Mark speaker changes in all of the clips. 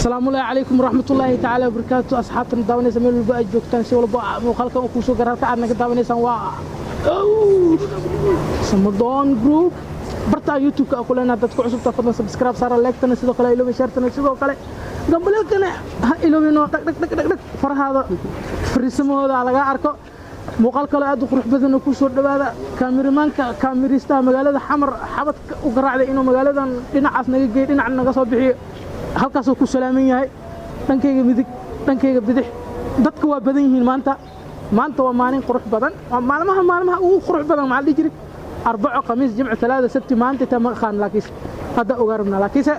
Speaker 1: Asalaamu calaykum waraxmatullaahi tacaala wabarakaatu. Asxaabtana daawanaysa meel walba aad joogtaan, si walba muuqaalkan uu kuusoo gara, halka aad naga daawanaysaan waa Samadoon Group, bartaa YouTube-ka ku leenahay. Dadka cusubta fadlan subscribe saara, like-tana sidoo kale iloobi, share-tana sidoo kale, gambaleelkana ha iloobino. Dhag dhag dhag dhag dhag, farahaada fariisamahooda laga arko. Muuqaal kale aad u qurux badan oo ku soo dhawaada. Kaamiramanka, kaamiristaha magaalada Xamar xabadka u garaacday inuu magaaladan dhinacaas naga geeyo, dhinacan naga soo bixiyo, halkaasuu ku salaaman yahay. Dhankayga midig, dhankayga bidix, dadka waa badan yihiin maanta. Maanta waa maalin qurux badan, waa maalmaha ugu qurux badan. Maxaa la dhihi jiray? Arbaco, Khamiis, Jimco, Talaada, Sabti. Maanta intaa ma aqaan, laakiinse hadda ogaa rabnaa. Laakiinse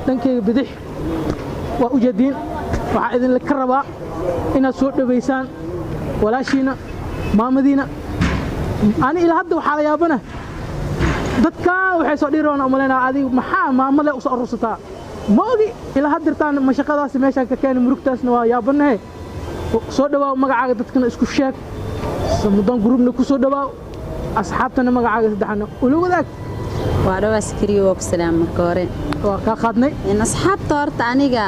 Speaker 1: dhankayga bidix waa ujeediin. Waxaa idinka rabaa inaad soo dhowaysaan walaashiina, maamadiina. Ani ilaa hadda waxaa la yaabana dadkan waxay soo dhiroona umalaynaa, adiga maxaa maamale usoo urursataa? Ma ogi ilaa haddirtaan mashaqadaasi meeshaan ka keenay, murugtaasna waa yaabanahe. Soo dhawaaw, magacaaga dadkana isku sheeg, Samadoon Groupna ku soo dhawaaw, asxaabtana magacaaga saddexana ula wadaag.
Speaker 2: Waa dhawaa Sakariyo, waa ku salaam marka hore.
Speaker 1: Waa kaa qaadnay.
Speaker 2: Asxaabta horta aniga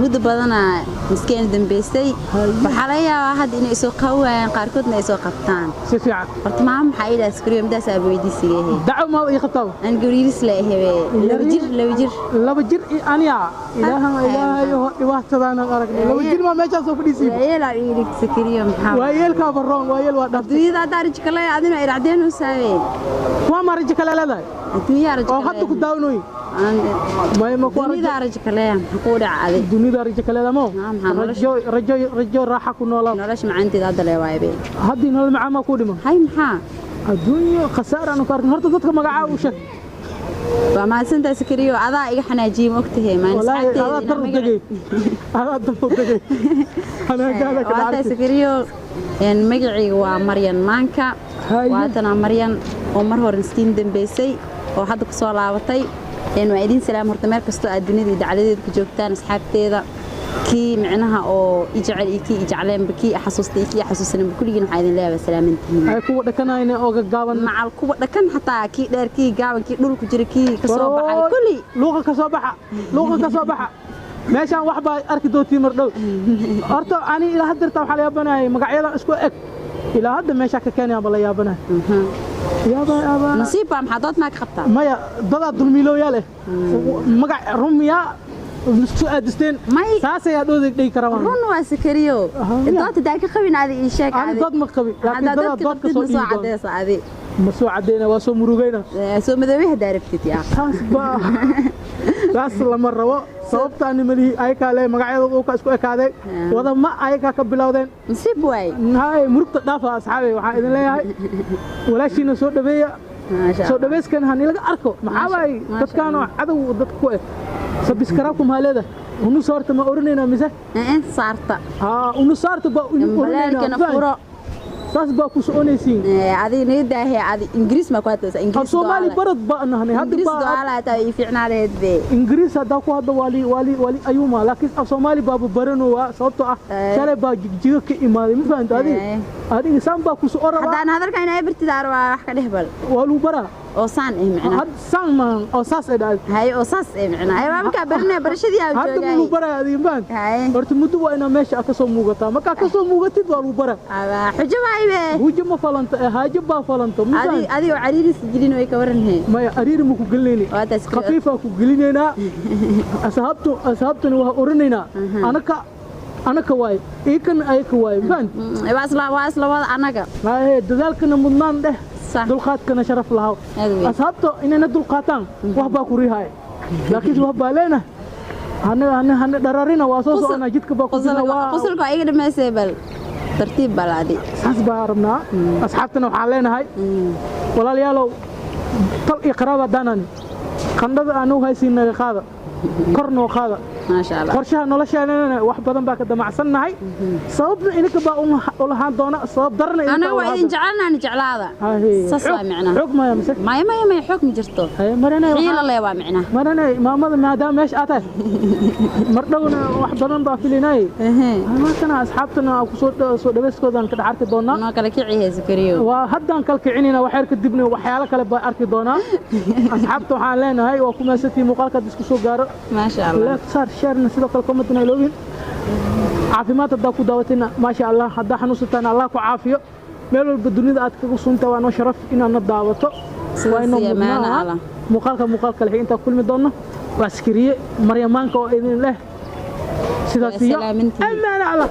Speaker 2: muddo badanaa miskeen dambaysay. Waxaa laga yaabaa hadda inay soo qaban waayaan, qaarkoodna ay soo qabtaan.
Speaker 1: Si fiican.
Speaker 2: Horta maama maxaa ii dhaha Sakariyo, midaas aaba weydiisigahe.
Speaker 1: Daco maa ii qabtaaba.
Speaker 2: Aan gawriiris la ahebe, 2 jir, 2 jir.
Speaker 1: 2 jir aniya ilaaha ilaahayo, dhibaatadaanaan aragnay. 2 jir maa meeshaas soo fadhiisiin?
Speaker 2: Waayeelaa ii dhigta Sakariyo, maxaa?
Speaker 1: Waayeelkaa baroon, waayeel waa dhaftay.
Speaker 2: Adduunyada haddaa rajo kale adina ay racdeen u saabeen.
Speaker 1: Waa maa rajo kale leedahay?
Speaker 2: Adduunyaa rajo.
Speaker 1: Oo hadda ku daawanooyin may ma ku
Speaker 2: Dunida rajo kale maxaa kuu dhacday?
Speaker 1: Dunida rajo kale mo.
Speaker 2: Maxaa
Speaker 1: rajo, rajo, rajo, raaxa ku noolaa.
Speaker 2: Nolosha macaanteeda hadda lee waaybe.
Speaker 1: Haddii nolol macaan maa kuu dhiman?
Speaker 2: Hay, maxaa?
Speaker 1: Adduunyo khasaar aanu ka arkin. Horta dadka magacaa u sheeg.
Speaker 2: Waa mahadsantahay Sakariyo, adaa iga xanaajiyey, ma ogtahay?
Speaker 1: Wallaahi adaa dar u degay, adaa dar u degay, xanaagaada ka
Speaker 2: Waa tahay.
Speaker 1: dhacay.
Speaker 2: Sakariyo, magacayga waa Maryan Maanka. Waatana Maryan oo mar hore iskiin dambeysay oo hadda ku soo laabatay. Waa idiin salaam horta meel kastoo aad dunida iyo dacaladeeda ku joogtaan, asxaabteeda, kii micnaha oo i jecel iyo kii i jecleenba, kii i xasuustay iyo kii i xasuusanba, kulligiin waxaa idin leeyahay salaamantihiin.
Speaker 1: Ay kuwa dhakanayna oo gaggaaban.
Speaker 2: Macal kuwa dhakan, xataa kii dheer, kii gaaban, kii dhulku jira, kii ka soo baxay, kulli.
Speaker 1: Luuqa ka soo baxa, luuqa ka soo baxa. Meeshaan wax baa arki doontii mar dhow. Horta ani ilaa hadda waxaa la yaabanayay magacyadan isku eg, ilaa hadda meeshaa ka keenayaan ba la yaabanaya. Yaaba yaaba.
Speaker 2: Nasiib baa, maxaa dood maa ka qabtaa?
Speaker 1: Maya, dadaa dulmiilooyaa leh magac rumiyaa isku soo aadisteen.
Speaker 2: May.
Speaker 1: Saas ayaa dhooda dhigi karaa.
Speaker 2: Run waa Sakariyo.
Speaker 1: Aha.
Speaker 2: Dood hadaa ka qabin adi ii sheeg.
Speaker 1: Ani
Speaker 2: adi
Speaker 1: dood ma qabin, laakiin
Speaker 2: haddaa
Speaker 1: dadaa
Speaker 2: dood ka
Speaker 1: dood ka soo
Speaker 2: qabtid ma soo
Speaker 1: dhiibi doona.
Speaker 2: cadeesa adi.
Speaker 1: Ma soo cadeyna, waa soo murugayna.
Speaker 2: Soo madoobay haddaa rabtid yaa.
Speaker 1: Taas baa, taas lama rabo. Sababtaani malihi, ayakaa le magacyadooda uu ka isku ekaaday. Wada ma ayakaa ka bilowdeen.
Speaker 2: Nasiib waay.
Speaker 1: Hay, murugta dhaafa. Asxaabey, waxaan idin leeyahay walaashiina soo dhaweeya.
Speaker 2: Maasha.
Speaker 1: Soo dhaweyskan ha nilaga arko. Maxaa waay?
Speaker 2: Maasha.
Speaker 1: Dadkaan oo cadow dadka ku eh, subscribe-ku maxaa leedahay? Unu saarta ma oranaynaa mise?
Speaker 2: Eh, saarta.
Speaker 1: Haa, unu saarta baa unu
Speaker 2: Balaalkana
Speaker 1: oranaynaa.
Speaker 2: furo.
Speaker 1: Saas baa ku soconaysiin.
Speaker 2: Adiga naga daahe, adi Ingiriis maa ku hadlaysaa?
Speaker 1: Af
Speaker 2: Ingiriis.
Speaker 1: Soomaali barad baa nahnay hadda.
Speaker 2: Ingiriis
Speaker 1: Baa
Speaker 2: ducaala hataa ii fiicnaa lahayd be.
Speaker 1: Ingiriis haddaa ku hadda waali waali waali ayuuma, laakiin af Soomaali baaba baranowa, sababtoo ah shalay baa Jigjigo ka imaaday. Ma fahamta adiga? Adiga saan baa ku soo rabaa.
Speaker 2: Haddaan hadalka inaa bartid arabaa, wax ka dheh bal.
Speaker 1: Waa lagu baraa.
Speaker 2: Oo saan eh micnaha.
Speaker 1: Had saan maahan, oo saas ay dhahay.
Speaker 2: Hay, oo saas eh micnaha. Hay, waa markaa baranaya, barashadii aa
Speaker 1: Hadda
Speaker 2: joogay.
Speaker 1: ma lagu baraya adiga, ma fahamta?
Speaker 2: Hay.
Speaker 1: Horta muddo waa inaa meesha aad ka soo muugataa. Markaa ka soo muugatid waa lagu baraa.
Speaker 2: Aba xujo waaybe.
Speaker 1: Hujo ma falanto ee haajo baa falanto, ma
Speaker 2: adi
Speaker 1: fahamta?
Speaker 2: Adiga oo cariiris gelin way ka waran he.
Speaker 1: Maya, ariiri ma ku gelinayni.
Speaker 2: Waa taas.
Speaker 1: Khafiifaa ku gelinaynaa. Asxaabtu, asxaabtuna waa oranaynaa anaka anaka waay, iikan ayaka waay, ma fahamta?
Speaker 2: Waa isla wada anaga.
Speaker 1: Haye, dadaalkana mudnaan dheh.
Speaker 2: Sax.
Speaker 1: Dulqaadkana sharaf lahaw.
Speaker 2: Aad weyn.
Speaker 1: Asxaabta inayna dulqaataan wax baa ku rihaay, laakiin wax baa leenahay hane hane hane dhararina, waa soo soconaa, jidka baa ku jirna waa.
Speaker 2: Qosolka waa iga dhamaysay, bal tartiib bal adi.
Speaker 1: Saas baa rabnaa. Asxaabtana waxaan leenahay, walaalayaalow, tal iyo qaraaba haddaanani qandhada aanu haysiin naga qaada, kor noo qaada.
Speaker 2: Maasha Allah.
Speaker 1: Qorshaha nolosheenana wax badan baa ka damacsannahay. Sababna idinka baa u lahaan doona, sabab darana idinka.
Speaker 2: Anaga waa idin jecelnaani, jeclaada. Saas waa micnaha.
Speaker 1: Xog maya mise?
Speaker 2: Maya, maya, maya, xoog ma jirto.
Speaker 1: Haye, maranay.
Speaker 2: Xiila lee waa micnaha.
Speaker 1: Maranay, maamada, maadaama meesha aad tahay, mar dhowna wax badan baa filinay. Maantana asxaabtana ku soo soo dhaweyskoodan ka dhex arki doonaa.
Speaker 2: Noo kala kici heesa Kariyo.
Speaker 1: Waa haddaan kala kicinayna, wax yar kadibna waxyaalo kale baa arki doonaa. Asxaabta waxaan leenahay waa ku mahadsantihiin muuqaalka hadda isku soo gaaro.
Speaker 2: Maasha Allah.
Speaker 1: Like saar, Sharena, sidoo kale commentna iloobin. Caafimaad haddaa ku daawatina, maasha Allah. Haddaa xanuunsataan, Allah ku caafiyo. Meel walba dunida aad kaga sunta, waa noo sharaf inaad na daawato.
Speaker 2: Sidaas
Speaker 1: Waa inoo
Speaker 2: iyo amaano
Speaker 1: mudnaa.
Speaker 2: Allah.
Speaker 1: Muuqaalka muuqaalka lixi intaa kulmi doonno, waa Askariye, Maryamaanka oo idin leh sidaas
Speaker 2: Waa
Speaker 1: iyo
Speaker 2: salaamintiin.
Speaker 1: Amaano Allah.